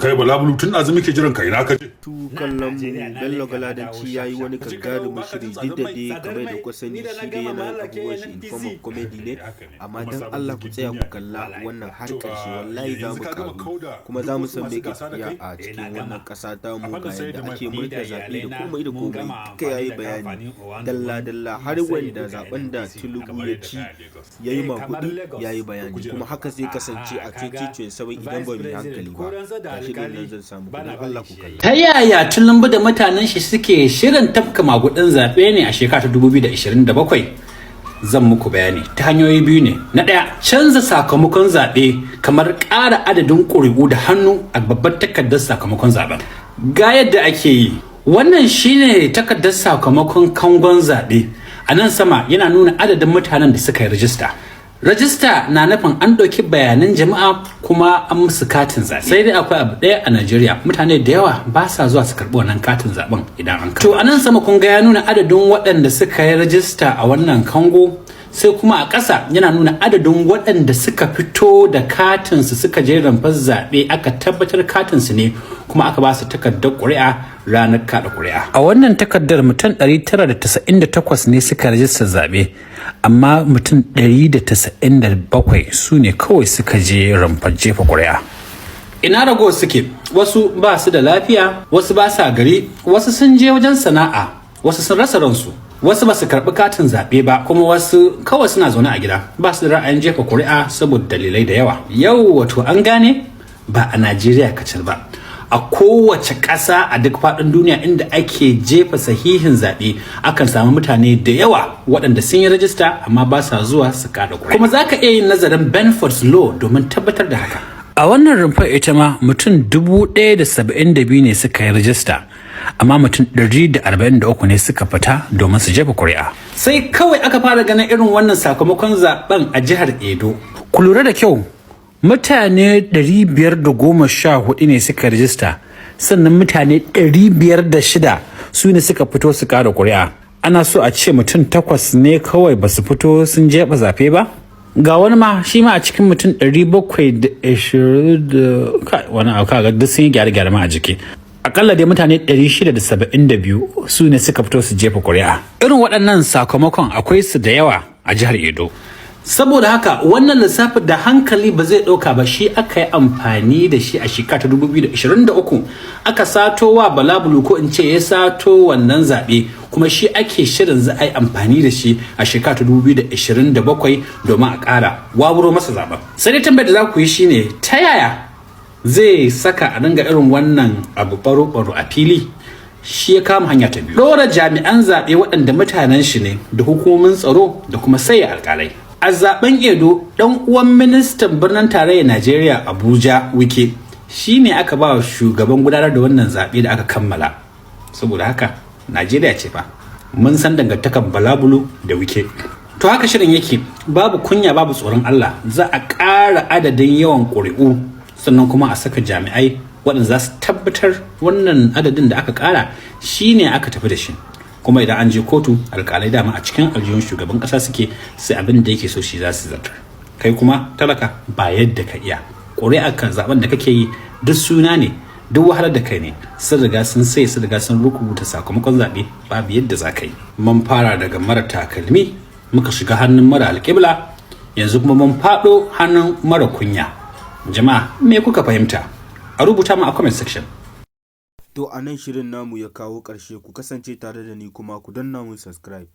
Kai Balabulu, tun ɗazu muke jiran ka, ina ka je? Tu kallon mu, Bello Galadanci ya yi wani gagarumin shiri. Duk da dai kamar da kuka sani, shi dai yana yin abubuwan shi in form of comedy ne, amma dan Allah ku tsaya ku kalla wannan har ƙarshe. Wallahi za mu karu kuma za mu san me ke tafiya a cikin wannan ƙasa ta mu, ga yadda ake murda zaɓe da komai da komai duka. Ya yi bayani dalla dalla, har wanda zaɓen da Tinubu ya ci ya yi maguɗi ya yi bayani, kuma haka zai kasance a 2027 idan ba mu yi hankali ba. Ga shirin nan zan samu, dan Allah ku kalla. Ta yaya Tinubu da mutanen shi suke shirin tafka magudin zaɓe ne a shekara ta 2027? Zan muku bayani ta hanyoyi biyu ne. Na ɗaya, canza sakamakon zaɓe, kamar ƙara adadin ƙuri'u da hannu a babbar takardar sakamakon zaɓen. Ga yadda ake yi. Wannan shine takardar sakamakon kangon zaɓe. A nan sama yana nuna adadin mutanen da suka yi rajista. Rajista na nufin an ɗauki bayanan jama'a kuma an musu katin zaɓe. Sai dai akwai abu ɗaya a Najeriya: mutane da yawa ba sa zuwa su karɓi wannan katin zaɓen idan an. To, a nan sama kun ga ya nuna adadin waɗanda suka yi rajista a wannan kango, sai kuma a ƙasa yana nuna adadin waɗanda suka fito da katinsu, suka je rumfar zaɓe, aka tabbatar katinsu ne, kuma aka ba su takardar ƙuri'a ranar kaɗa ƙuri'a. A wannan takardar, mutum 998 ne suka rajista zaɓe, amma mutum 197 su ne kawai suka je rumfar jefa ƙuri'a. Ina ragowar suke? Wasu ba su da lafiya, wasu ba sa gari, wasu sun je wajen sana'a, wasu sun rasa ransu, wasu ba su karɓi katin zaɓe ba, kuma wasu kawai suna zaune a gida, ba su da ra'ayin jefa ƙuri'a saboda dalilai da yawa. Yau wato an gane ba a Najeriya kacal ba, a kowace ƙasa a duk faɗin duniya inda ake jefa sahihin zaɓe, akan samu mutane da yawa waɗanda sun yi rajista amma ba sa zuwa su kaɗa ƙuri'a. Kuma za ka iya yin nazarin Benford's Law domin tabbatar da haka. A wannan rumfar ita ma, mutum 1,072 ne suka yi rajista, amma mutum 143 ne suka fita domin su jefa kuri'a. Sai kawai aka fara ganin irin wannan sakamakon zaben a jihar Edo. Ku lura da kyau, mutane 514 ne suka rajista, sannan mutane 506 su ne suka fito su kada kuri'a. Ana so a ce mutum 8 ne kawai ba su fito sun jefa zaɓe ba. Ga wani ma, shi ma a cikin mutum 720 da wani abu, kaga duk sun yi gyare-gyare ma a jiki. Akalla dai mutane 672 su ne suka fito su jefa kuri'a. Irin waɗannan sakamakon akwai su da yawa a jihar Edo. Saboda haka wannan lissafin da hankali ba zai ɗauka ba, shi aka yi amfani da shi a shekara ta 2023, aka sato wa Balabulu, ko in ce ya sato wannan zaɓe, kuma shi ake shirin za a yi amfani da shi a shekara ta 2027 domin a ƙara wawuro masa zaɓen. Sai dai tambayar da za ku yi shine, ta yaya zai saka a dinga irin wannan abu baro-baro a fili? Shi ya kama hanya ta biyu: ɗora jami'an zaɓe waɗanda mutanen shi ne da hukumomin tsaro da kuma saye alƙalai. A zaben Edo, ɗan uwan ministan birnin tarayyar Najeriya Abuja, Wike, shi ne aka ba wa shugaban gudanar da wannan zaɓe da aka kammala. Saboda haka Najeriya ce fa, mun san dangantakan Balabulu da Wike. To, haka shirin yake, babu kunya, babu tsoron Allah. Za a ƙara adadin yawan ƙuri'u, sannan kuma a saka jami'ai waɗanda za su tabbatar wannan adadin da aka ƙara shine aka tafi da shi. Kuma idan an je kotu, alƙalai dama a cikin aljihun shugaban ƙasa suke, sai abin da yake so shi za su zartar. Kai kuma talaka, ba yadda ka iya. Ƙuri'a kan zaben da kake yi duk suna ne, duk wahalar da kai ne. Sun riga sun sai sun riga sun rubuta sakamakon zaɓe, babu yadda za ka yi. Mun fara daga mara takalmi, muka shiga hannun mara alƙibla, yanzu kuma mun faɗo hannun mara kunya. Jama'a, me kuka fahimta? A rubuta mu a comment section. To, a nan shirin namu ya kawo ƙarshe. Ku kasance tare da ni kuma ku danna mun subscribe.